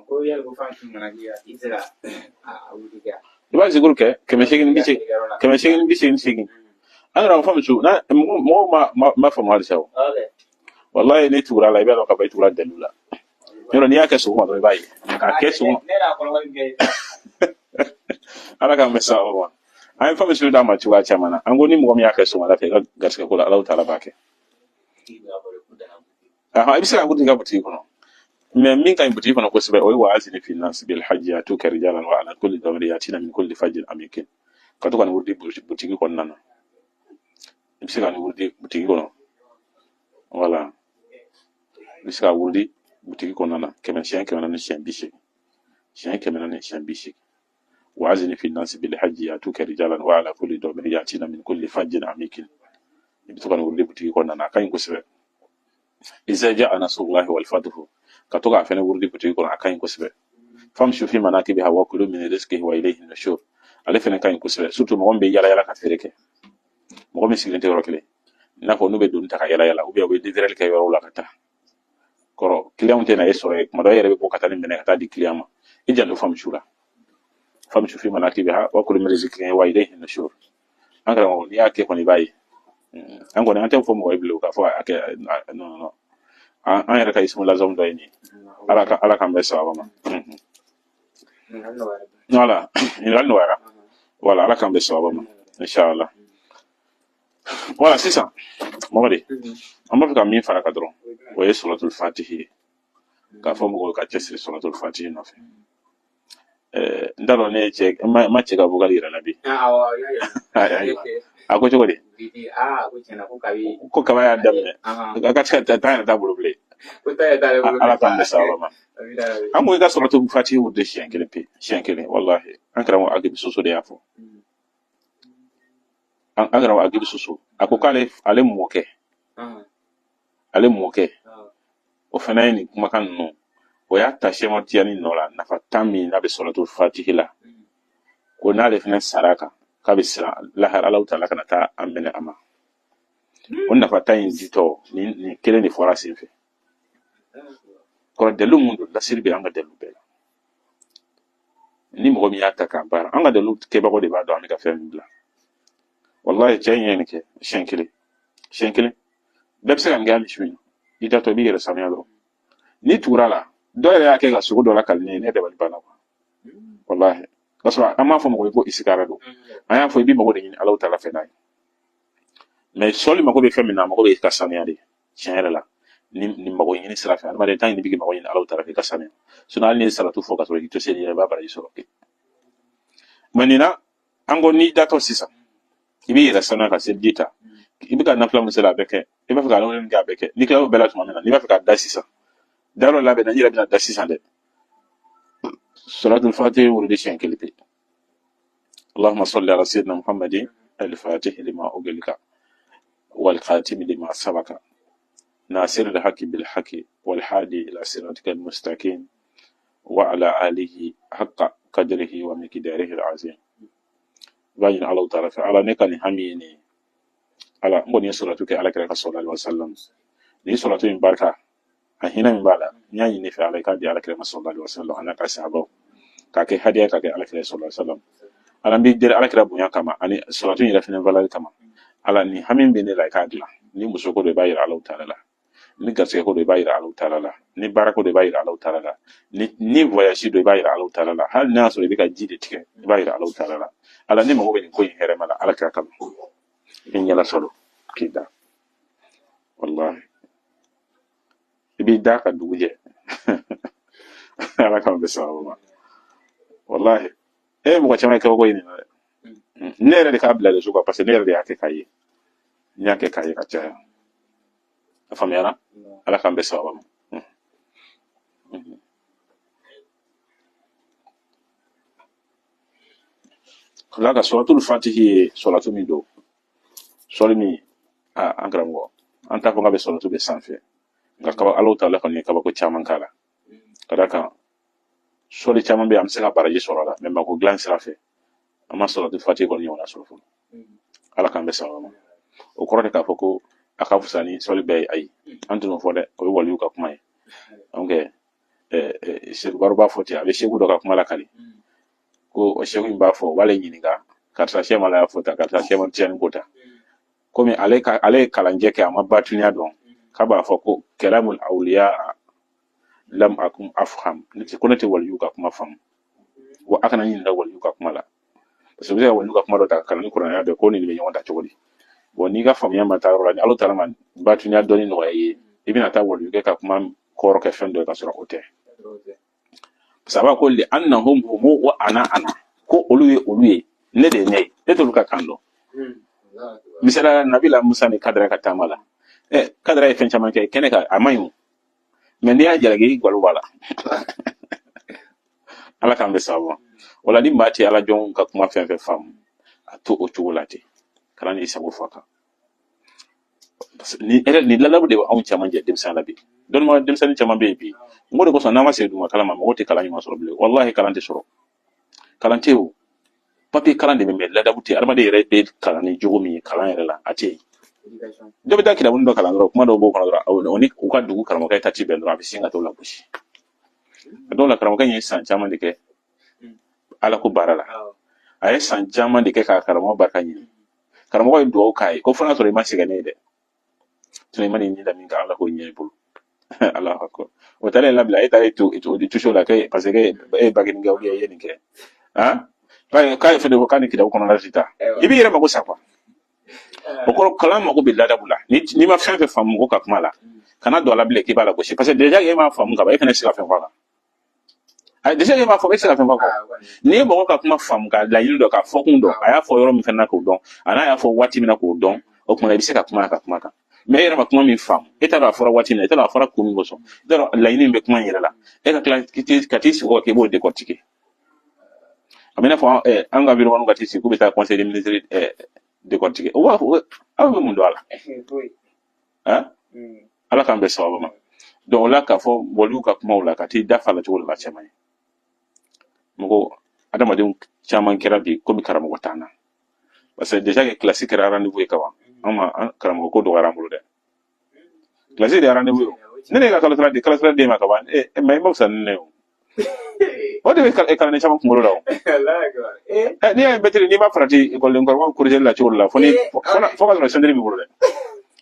Ko yali ko fan mana k'i la, i tɛ se ka a wuli kɛ. I b'a zikuru kɛ 880, 888. An yɛrɛ fɔ muso na, mɔgɔw ma faamu halisa o. Wallahi, n'i tugura la, i b'a dɔn ka fɔ i tugura dalilu la. Yɔrɔ n'i y'a kɛ sɔgɔma dɔrɔn, i b'a ye k'a kɛ sɔgɔma. Ne yɛrɛ kɔrɔbɔ min kɛ. Ala k'an bɛn sababu ma. An ye fɛn d'a ma cogoya caman na. An ko ni mɔgɔ min y'a kɛ sɔgɔmada fɛ, i ka garisɛgɛ ko la, Ala taala b'a kɛ. I bɛ se ka wuli i ka butigi kɔnɔ, mais min ka ɲi butigi kɔnɔ kosɛbɛ, o ye wa azini fi nasi bil hajji yatuka rijalan wa ala kulli damir yatina min kulli fajjin amikin. Ka to ka nin wurudi butigi kɔnɔna na, i bɛ se ka nin wurudi butigi kɔnɔ. Wala i bɛ se ka wurudi butigi kɔnɔna na kɛmɛ, siɲɛ 400, siɲɛ 80, siɲɛ 400, siɲɛ 80. Wa azini fi nasi bil hajji yatuka rijalan wa ala kulli damir yatina min kulli fajjin amikin. I bɛ to ka nin wurudi butigi kɔnɔna na, a ka ɲi kosɛbɛ. Iza jaa nasrullahi wal fathu, ka to k'a fɛnɛ wurudi butigi kɔnɔ, a ka ɲi kosɛbɛ. Famshu fi manakibiha wa kulu min rizqihi wa ilayhi nushur, ale fɛnɛ ka ɲi kosɛbɛ, surtout mɔgɔ min bɛ yala yala ka feere kɛ, mɔgɔ min sigilen tɛ yɔrɔ kelen, i n'a fɔ n'u bɛ doni ta ka yala yala, ou bien u bɛ livreur kɛ yɔrɔw la ka taa kɔrɔ, client tɛ na e sɔrɔ yen. Kuma dɔ e yɛrɛ bɛ bɔ ka taa ni minɛ ka taa di client ma. I janto famshu la, famshu fi manakibiha wa kulu min rizqihi wa ilayhi nushur. An karamɔgɔ, n'i y'a kɛ kɔni, i b'a ye. An kɔni, an tɛ fɔ mɔgɔ ye bilen k'a fɔ a kɛ. Non, non, non, an yɛrɛ ka ismu lazam dɔ ye nin ye. Ala k'an bɛn sababa ma. Voilà, ɲininkali nɔgɔyara. Voilà, Ala k'an bɛn sababa ma, inshallah. Voilà, sisan Mamadi, an b'a fɛ ka min fara kan dɔrɔn, o ye suratul fatihi ye, k'a fɔ mɔgɔw ka cɛsiri suratul fatihi nɔfɛ. N t'a dɔn, ne ye cɛ n ma cɛ ka vocal yɛrɛ la bi. Awɔ. A ko cogo di? Bi aa, ko tiɲɛna ko kabi. Ko kaba y'a daminɛ, a ka se ka taa yɛrɛ t'a bolo bilen. Ko ta yɛrɛ t'ale bolo. Ala k'an bɛn sababa ma. An ko i ka suratul fatihi wurudi siɲɛ kelen pe, siɲɛ kelen. Wallahi, an karamɔgɔ Agibu Soso de y'a fɔ. An karamɔgɔ Agibu Soso a ko k'ale ale mɔkɛ, ale mɔkɛ, o fana ye nin kumakan ninnu, o y'a ta Sɛki Tijani nɔ la. Nafa tan min n'a bɛ suratul fatihi la, ko n'ale fana sara kan, k'a bɛ siran lahara Alahu taala kana taa a minɛ a ma. O nafa tan in ditɔ, nin kelen de fɔra sen fɛ kɔrɔ. Dalilu mun don, lasiri bɛ an ka dalilu bɛɛ la. Ni mɔgɔ min y'a ta k'a baara, an ka dalilu kɛbagaw de b'a dɔn an bɛ ka fɛn min bila. Wallahi, cɛ in ye nin kɛ siɲɛ kelen, siɲɛ kelen. Bɛɛ bɛ se ka nin kɛ hali su in na. I datɔ, i b'i yɛrɛ sanuya dɔrɔn. N'i tugura la, dɔw yɛrɛ y'a kɛ ka sogo dɔ lakali ne ye, ne dabali banna quoi. Wallahi, k'a sɔrɔ an m'a fɔ mɔgɔ ye ko isikara don. An y'a fɔ i b'i mago de ɲini Alahu taala fɛ n'a ye. Mais sɔli mago bɛ fɛn min na, a mago bɛ i ka sanuya de. Tiɲɛ yɛrɛ la, ni mago ɲini sira fɛ, adamaden tan ɲini b'i mago ɲini Alahu taala fɛ, i ka sanuya. Sinon hali n'i ye salatu fɔ ka sɔrɔ k'i to seli yɛrɛ, i b'a baraji sɔrɔ. Mais nin na, an ko n'i datɔ sisan, i b'i yɛrɛ sanuya ka seliji ta, i bɛ ka nafila min seli, a bɛ kɛ. I b'a fɛ ka ala min kɛ, a bɛ kɛ. N'i tilal'o bɛɛ la tuma min na, n'i b'a fɛ ka da sisan, dayɔrɔ labɛn na, i yɛrɛ bɛna da sisan dɛ, suratul fatihi wurudi siɲɛ kelen pe. اللهم صل على سيدنا محمد الفاتح لما أغلق والخاتم لما سبق ناصر الحق بالحق والهادي إلى صراطك المستقيم وعلى آله حق قدره ومقداره العظيم. B'a ɲini Ala taala fɛ, Ala, ne ka nin hami ye nin ye. Ala, n kɔni ye suratu kɛ Ala kira ka sallallahu alaihi wasallam. Nin suratu in barika, a hinɛ min b'a la, n y'a ɲini fɛ, Ala, i k'a di Ala kira ma sallallahu alaihi wasallam, a n'a ka sahabaw, k'a kɛ hadiya, k'a kɛ Ala kira sallallahu alaihi wasallam. Ala, n b'i deli Ala kira bonya kama ani suratu in yɛrɛ fɛnɛ valeur kama. Ala, nin hami bɛ ne la, i k'a dilan. Ni muso ko don, i b'a yira Ala taala la. Ni garisɛgɛ ko don, i b'a yira Ala taala la. Ni baara ko don, i b'a yira Ala taala la. Ni voyage don, i b'a yira Ala taala la. Hali n'a y'a sɔrɔ i bɛ ka ji de tigɛ, i b'a yira Ala taala la. Ala, ne mago bɛ nin ko in hɛrɛma la, Ala kira kama. I ɲɛla sɔrɔ k'i da, wallahi, i b'i da ka dugu jɛ. Ala k'an bɛn sababu ma. Wallahi, e ye mɔgɔ caman ye kabako ye nin na dɛ. Ne yɛrɛ de k'a bila réseau kan, parce que ne yɛrɛ de y'a kɛ k'a ye, n y'a kɛ k'a ye ka caya. A faamuyara? Ala k'an bɛn sababu ma. Ka d'a kan suratul fatihi ye suratu min don, sɔli min, an karamɔgɔ, an t'a fɔ k'a bɛ suratu bɛ sanfɛ, nka kaba Ala taala kɔni ye kabako caman k'a la. Ka d'a kan sɔli caman bɛ yen, an bɛ se ka baraji sɔrɔ a la, mais mako dilan sira fɛ, an ma suratul fatihi kɔni ɲɔgɔnna sɔrɔ fɔlɔ. Ala k'an bɛn sababu ma. O kɔrɔ de k'a fɔ ko a ka fisa ni sɔli bɛɛ ye, ayi, an tɛ n'o fɔ dɛ, o ye waliyu ka kuma ye. Donc Seku Baro b'a fɔ ten, a bɛ seku dɔ ka kuma lakali ko o seku in b'a fɔ, o b'ale ɲininka, karisa sɛmala y'a fɔ tan, karisa sɛma tiyani ko tan, komi ale ye kalanjɛ kɛ, a ma batuniya dɔn, k'a b'a fɔ ko kalamul awliya lam akum afham, ne tɛ ko ne tɛ waliyu ka kuma faamu, wa a kana ɲininka waliyu ka kuma la, parce que u bɛ se ka waliyu ka kuma dɔ ta ka kalan ni kuranɛ dɔ ko nin bɛ ɲɔgɔn ta cogo di. Bon, n'i ka faamuya ma taa yɔrɔ la, ni Ala taala ma batuniya dɔnni nɔgɔya i ye, i bɛna taa waliyu kɛ ka kuma kɔrɔ kɛ fɛn dɔ ye ka sɔrɔ o tɛ. Parce que a b'a ko li annahum humu wa ana ana, ko olu ye olu ye, ne de ye ne ye, ne t'olu ka kan dɔn. Misala, Nabila Musa ni Kadara ka taama la, Kadara ye fɛn caman kɛ kɛnɛ kan, a man ɲi o, mais n'i y'a jalaki, i galo b'a la. Ala k'an bɛ sababu ma. O la, ni maa tɛ ala jɔnw ka kuma fɛn fɛn faamu, a to o cogo la ten, kana n'i sago fɔ a kan. Parce que ni yɛrɛ ni ladabu de bɛ anw caman jɛ denmisɛnya la bi. Dɔnnibaga denmisɛnnin caman bɛ yen bi, n ko de kosɔn n'an ma segin duguma kalan ma, mɔgɔw tɛ kalan ɲuman sɔrɔ bilen. Walahi, kalan tɛ sɔrɔ, kalan tɛ yen o. Papiye kalan de bɛ, mais ladabu tɛ. Adamaden yɛrɛ bɛ kalan ni jogo min ye kalan yɛrɛ la, a tɛ yen. Dɔ bɛ taa kitabu dɔ kalan dɔrɔn, kuma dɔw b'o kɔnɔ dɔrɔn, o ni u ka dugu karamɔgɔkɛ ta ti bɛn dɔrɔn, a bɛ sin ka t'o lagosi. A dɔw la, karamɔgɔkɛ in ye san caman de kɛ ala ko baara la, a ye san caman de kɛ k'a karamɔgɔ barika ɲini. Karamɔgɔ ye dugawu k'a ye ko fo n'a sɔrɔ i ma sɛgɛn ne ye dɛ, sinon i ma nin da min kan, ala k'o ɲɛ i bolo. Alahu akbar. O taalen labila, e taara to tuso la k'e, parce que e ye bac nin kɛ, ou bien e ye nin kɛ, han, k'a ye fɛn de ko k'a ni kitabu kɔnɔna ti taa, i b'i yɛrɛ mako sa quoi. O kɔrɔ, kalan mako bɛ ladabu la. N'i ma fɛn fɛn faamu mɔgɔ ka kuma la, kana don a la bilen k'i b'a lagosi, parce que déjà e m'a faamu ka ban, e fana tɛ se ka fɛn fɔ a kan. Ayi, déjà e m'a fɔ, e tɛ se ka fɛn fɔ a kan. N'i ye mɔgɔ ka kuma faamu, ka laɲini dɔn, ka fɔkun dɔn, a y'a fɔ yɔrɔ min fana na k'o dɔn, a n'a y'a fɔ waati min na k'o dɔn, o tuma i bɛ se ka kuma a ka kuma kan. Mais e yɛrɛ ma kuma min faamu, e t'a dɔn a fɔra waati min na, e t'a dɔn a fɔra kun min kosɔn, e t'a dɔn laɲini min bɛ kuma in yɛrɛ la, e ka tila ka t'i sigi o kan k'i b'o décortiquer, a bɛ i n'a fɔ an ka vidéo ka t'i sigi k'u bɛ taa conseil des ministres décortiquer. O b'a fɔ aw bɛ mun dɔn a la? Han, Ala k'an bɛn sababu ma. Donc o la, k'a fɔ waliw ka kumaw la, ka t'i da fa la cogo dɔ la, cɛ man ɲi. Mɔgɔ adamadenw caman kɛra bi komi karamɔgɔ t'an na, parce que déjà que classe kɛra rendez-vous ye kaban, an ma an karamɔgɔ ko dɔgɔyara an bolo dɛ. Classe de ye rendez-vous ye o. Ne ka kalo sara di, kalo sara d'e ma kaban, mais i ma fisa ni ne ye o. O de bɛ kalanden caman kunkolo la o. N'i y'a ye mɛtiri, n'i ma farati ekɔliden kɔrɔbaw corriger la cogo dɔ la, fo ni fo ka sɔrɔ ceinture b'i bolo dɛ,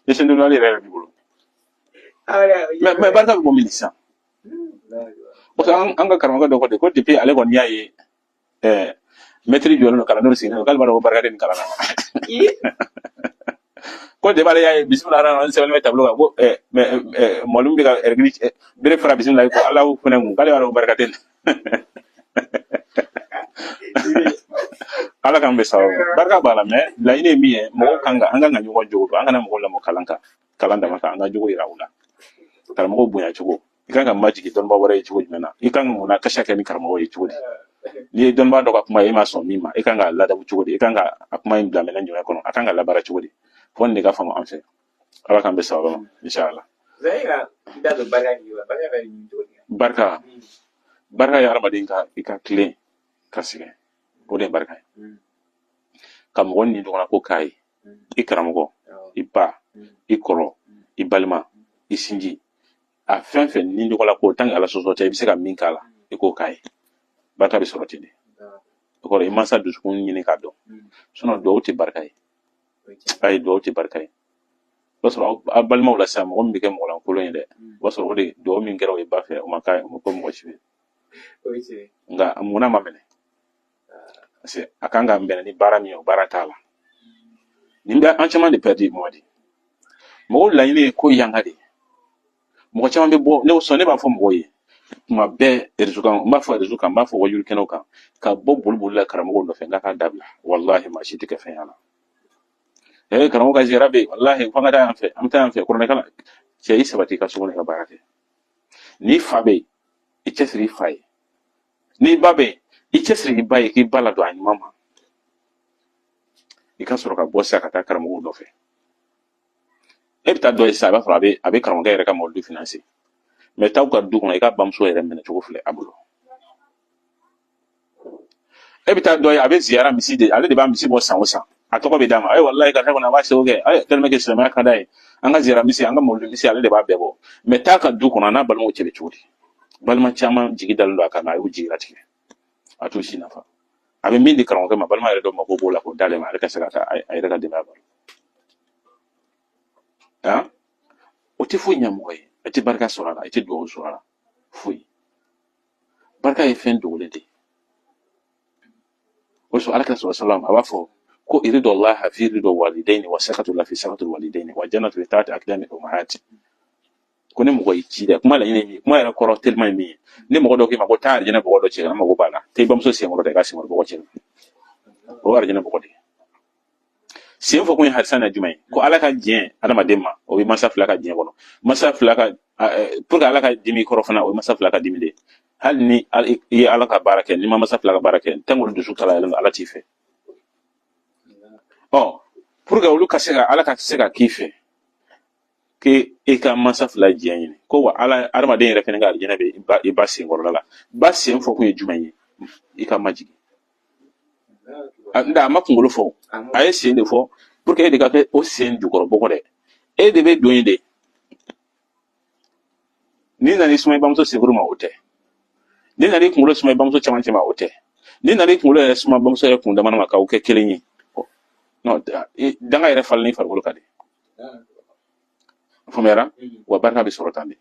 ni ceinture yɛrɛ b'i bolo. Mais barika bɛ bɔ min sisan? Parce que an ka karamɔgɔ dɔ ko ten ko depuis ale kɔni y'a ye mɛtiri jɔlen don, kalandenw sigilen don, k'ale b'a dɔn ko barika tɛ nin kalan na. Ko depuis ale y'a ye bisimila n sɛbɛnnen bɛ tableau kan, ko mais mwalimu bɛ ka règle bere fara bisimila ko Alahu fɛnɛ kun, k'ale b'a dɔn ko barika tɛ nin. Ala k'an bɛ sababu. Barika b'a la, mais laɲini ye min ye, mɔgɔw kan ka an kan ka ɲɔgɔn jogo dɔn. An kana mɔgɔw lamɔ kalan kan, kalan dama kan, an ka jogo yira u la. Karamɔgɔw bonya cogo, i kan ka majigin dɔnnibaa wɛrɛ ye cogo jumɛn na, i kan ka mun na kasa kɛ ni karamɔgɔ ye cogo di, n'i ye dɔnnibaa dɔ ka kuma ye, e ma sɔn min ma, e kan ka ladabu cogo di, e kan ka a kuma in bila minɛn jumɛn kɔnɔ, a kan ka labaara cogo di, fo nin de ka faamu an fɛ. Ala k'an bɛ sababu ma, inshallah. Barika, barika ye hadamaden ka i ka tilen ka sɛgɛn, o de ye barika ye. Ka mɔgɔ ni dɔgɔna ko k'a ye, i karamɔgɔ, i ba, i kɔrɔ, i balima, i sinji, a fɛn fɛn ni dɔgɔ la ko tant que Ala sɔsɔ tɛ, i bɛ se ka min k'a la, i k'o k'a ye, barika bɛ sɔrɔ ten de. O kɔrɔ, i mansa dusukun ɲini k'a dɔn. Sinon duwawu tɛ barika ye. Ayi, duwawu tɛ barika ye. O b'a sɔrɔ aw balimaw la sisan, mɔgɔ min bɛ kɛ mɔgɔlankolon ye dɛ, o b'a sɔrɔ o de duwawu min kɛra o ye ba fɛ, o ma k'a ye, o ma ko mɔgɔ si fɛ. Nka munna ma minɛ? Parce que a kan ka minɛ ni baara min ye, o baara t'a la. Nin bɛ an caman de pɛridi. Mamadi, mɔgɔw laɲini ye ko yanga de ye. Mɔgɔ caman bɛ bɔ ne sɔn, ne b'a fɔ mɔgɔw ye tuma bɛɛ réseau kan, n b'a fɔ réseau kan, n b'a fɔ wajuli kɛnɛw kan, ka bɔ boli boli la karamɔgɔw nɔfɛ, n k'a k'a dabila. Walahi, maa si tɛ kɛ fɛn y'a la. Karamɔgɔ ka ziyara bɛ yen, walahi, fo an ka taa yan fɛ, an bɛ taa yan fɛ, kuranɛ kalan. Cɛ, i sabati i ka so kɔnɔ, i ka baara kɛ. N'i fa bɛ yen, i cɛsiri i fa ye. N'i ba bɛ yen, i cɛsiri i ba ye, k'i ba ladon a ɲuman ma. I ka sɔrɔ ka bɔ sisan ka taa karamɔgɔw nɔfɛ. E bɛ taa dɔ ye sisan, a b'a sɔrɔ a bɛ karamɔgɔkɛ yɛrɛ ka mɔbili financer. Mais taa u ka du kɔnɔ, i ka bamuso yɛrɛ minɛ cogo filɛ a bolo. E bɛ taa dɔ ye, a bɛ ziyara misi de, ale de b'a misi bɔ san o san. A tɔgɔ bɛ d'a ma. Ayi, walayi, karisa kɔni, a b'a seko kɛ. Ayi, tellement que silamɛya ka d'a ye, an ka ziyara misi, an ka mawuludi misi, ale de b'a bɛɛ bɔ. Mais taa ka du kɔnɔ, a n'a balimaw cɛ bɛ cogo di? Balima caman jigi dalen don a kan, a y'u jigi latigɛ, a t'u si nafa. A bɛ min di karamɔgɔkɛ ma, balima yɛrɛ dɔ mako b'o la k'o d'ale ma, ale ka se ka taa a yɛrɛ ka denbaya balo. Han, o tɛ foyi ɲɛ mɔgɔ ye. I tɛ barika sɔrɔ a la, i tɛ dugawu sɔrɔ a la, foyi. Barika ye fɛn dogolen de ye. O sɔrɔ Ala kira sɔrɔ salam, a b'a fɔ ko iridu Allaha fi ridal walidaini wa sakatu fi sakatu walidaini wa jannatu tahta aqdami ummahati. Ko ni mɔgɔ y'i ci dɛ, kuma laɲini ye min ye, kuma yɛrɛ kɔrɔ teliman ye min ye, ni mɔgɔ dɔ k'i ma ko taa arijinɛ bɔgɔ dɔ cɛ, an mago b'a la, taa i bamuso senkɔrɔ dɛ, i ka senkɔrɔ bɔgɔ cɛ, o ye arijinɛ bɔgɔ de ye. Sen fɔ kun ye hadisa na jumɛn ye? Ko Ala ka diɲɛ adamaden ma, o bɛ masa fila ka diɲɛ kɔnɔ, masa fila ka, pour que Ala ka dimi kɔrɔ fana, o ye masa fila ka dimi de ye. Hali ni i ye Ala ka baara kɛ, n'i ma masa fila ka baara kɛ, tant que olu dusu kalayalen don, Ala t'i fɛ. Ɔ, pour que olu ka se ka, Ala ka se ka k'i fɛ, k'e i ka masa fila diɲɛ ɲini. Ko wa Ala, adamaden yɛrɛ fɛnɛ ka arijinɛ bɛ i ba senkɔrɔla la. Ba sen fɔ kun ye jumɛn ye? I ka majigin. Nka a ma kunkolo fɔ, a ye sen de fɔ, pour que e de ka kɛ o sen jukɔrɔ bɔgɔ dɛ, e de bɛ don yen de. N'i nana i suma i bamuso senkɔrɔ ma, o tɛ. N'i nana i kunkolo suma i bamuso cɛmancɛ ma, o tɛ. N'i nana i kunkolo yɛrɛ suma bamuso yɛrɛ kun damana ma, k'aw kɛ kelen ye, non, danga yɛrɛ falen n'i farikolo kan de. Faamuyara? Wa barika bɛ sɔrɔ tan de.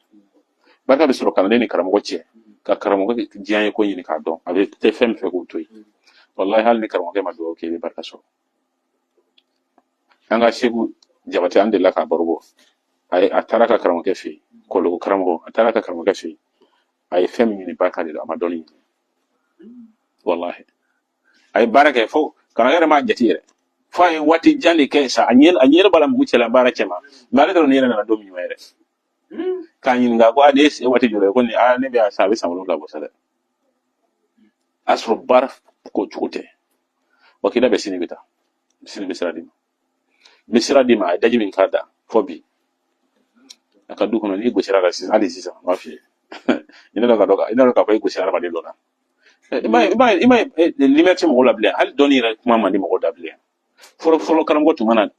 Barika bɛ sɔrɔ kalanden ni karamɔgɔ cɛ, ka karamɔgɔ diya ye ko ɲini k'a dɔn a bɛ tɛ fɛn min fɛ k'o to yen. Walahi, hali ni karamɔgɔkɛ ma dugawu kɛ, i bɛ barika sɔrɔ. An ka Segu Jabate, an delila k'a baro bɔ. A ye, a taara ka karamɔgɔkɛ fɛ yen, kɔlɔko karamɔgɔ, a taara ka karamɔgɔkɛ fɛ yen, a ye fɛn min ɲini, barika de don, a ma dɔnni ɲini. Walahi, a ye baara kɛ fo karamɔgɔ yɛrɛ m'a jate yɛrɛ, fo a ye waati jan de kɛ sa, a ɲɛ b'a la mugu cɛla baara cɛ ma. Mais ale dɔrɔn ni yɛrɛ nana don min ɲuman yɛrɛ k'a ɲininka ko a ne ye waati joli ye? Ko nin, a ne bɛ yan sa, a bɛ san 7 bɔ sa dɛ. A sɔrɔ baara ko cogo tɛ wa. K'i labɛn sini, bɛ taa sini, bɛ sira d'i ma, n bɛ sira d'i ma. A ye daji min k'a da fɔ bi a ka du kɔnɔ, n'i gosira la sisan, hali sisan n b'a f'i ye, i n'a dɔn ka dɔn, i n'a dɔn k'a fɔ i gosira adamaden dɔ la. I m'a ye, lumière tɛ mɔgɔw la bilen. Hali dɔnni yɛrɛ kuma man di mɔgɔw da bilen. Fɔlɔ fɔlɔ, karamɔgɔ tun mana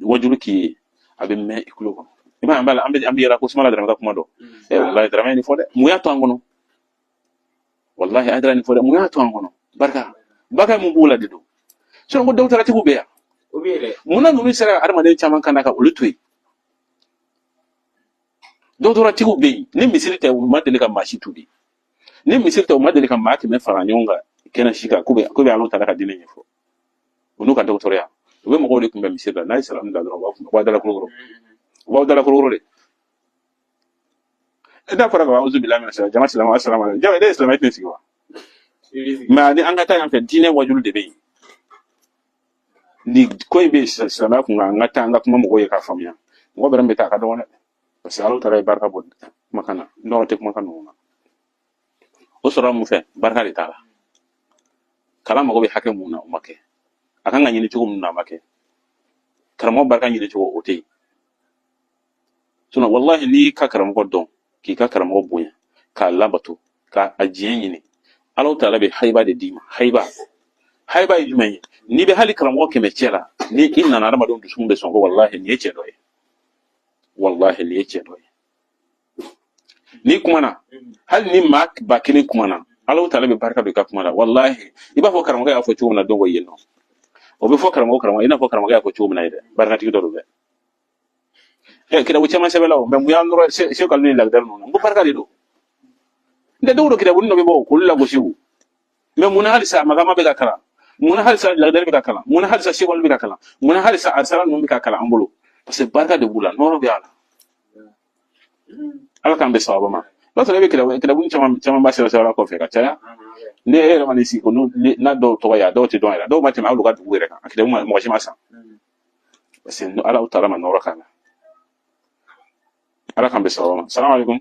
wajulu k'i ye, a bɛ mɛn i tulo kɔnɔ. I m'a ye, an b'a la, an bɛ yɛlɛ ko Sumala Daramɛ ka kuma dɔn. Walahi, Daramɛ ye nin fɔ dɛ. Mun y'a to an kɔnɔ? Walahi, a nin fɔ dɛ. Mun y'a to an kɔnɔ? Barika, barika mun b'o la de don. Sinon ko dɔwtaratigiw bɛ yan. O bɛ yen dɛ. Munna ninnu sera ka adamaden caman kan ka olu to yen? Dɔwtaratigiw bɛ yen, ni misiri tɛ, u ma deli ka maa si tubi. Ni misiri tɛ, u ma deli ka maa 100 fara ɲɔgɔn kan kɛnɛ si kan k'u bɛ Ala ta ka diinɛ ɲɛfɔ. U n'u ka dɔgɔtɔrɔya, u bɛ mɔgɔw de kunbɛn misiri la. N'a ye salamu bila dɔrɔn, u b'a kun, u b'a dala kolokolo, u b'aw dala kolokolo de. N'a fɔra ka auzu bilahi mina shaitan, jama silamɛ, asalamu alaikum, jama, ne ye silamɛ, tɛ sigi wa? Mais ni an ka taa yan fɛ, diinɛ wajulu de bɛ yen. Ni ko in bɛ yen sisan, silamɛya kun kan, an ka taa, an ka kuma mɔgɔw ye k'a faamuya. Mɔgɔ bɛrɛ bɛ taa, a ka dɔgɔn dɛ, parce que Ala taara ye barika bɔ kumakan na, nɔrɔ tɛ kumakan ninnu na. O sɔrɔ mun fɛ? Barika de t'a la. Kalan mago bɛ hakɛ mun na, o ma kɛ. A kan ka ɲini cogo mun na, a ma kɛ. Karamɔgɔ barika ɲini cogo, o tɛ yen. Sinon wallahi, n'i ka karamɔgɔ dɔn, k'i ka karamɔgɔ bonya, k'a labato, k'a a diɲɛ ɲini, Ala taala bɛ hayiba de d'i ma. Hayiba, hayiba ye jumɛn ye? N'i bɛ hali karamɔgɔ 100 cɛ la, ni i nana, adamadenw dusukun bɛ sɔn ko wallahi, nin ye cɛ dɔ ye, wallahi, nin ye cɛ dɔ ye. N'i kumana, hali ni maa 1000 kumana, Ala taala bɛ barika don i ka kuma la. Wallahi, i b'a fɔ karamɔgɔ y'a fɔ cogo min na don ko yen nɔ, o bɛ fɔ karamɔgɔ, karamɔgɔ, i n'a fɔ karamɔgɔ y'a fɔ cogo min na ye dɛ, barikatigi dɔ don dɛ. Kitabu caman sɛbɛnla o, mais mun y'an nɔrɔ se ka ni lagidari ninnu na? N ko barika de don. N tɛ dɔw don, kitabu dɔ bɛ bɔ k'olu lagosi o. Mais mun na halisa magama bɛ ka kalan? Mun na halisa lagidari bɛ ka kalan? Mun na halisa sekɔli bɛ ka kalan? Mun na halisa arisala ninnu bɛ ka kalan an bolo? Parce que barika de b'u la, nɔrɔ bɛ a la. Ala k'an bɛ sababa ma. I b'a sɔrɔ e bɛ kitabu caman caman ba sɛbɛn sɛbɛn kɔfɛ ka caya. Ne e yɛrɛ ma n'i sigi ko n'a dɔw tɔgɔ ye, a dɔw tɛ dɔn yɛrɛ, dɔw ma tɛmɛ hali u ka dugu yɛrɛ kan. A kitabu mɔgɔ si ma san, parce que Ala taala ma nɔrɔ k'a la. Ala k'an bɛ sababa ma. Salamu alaikum.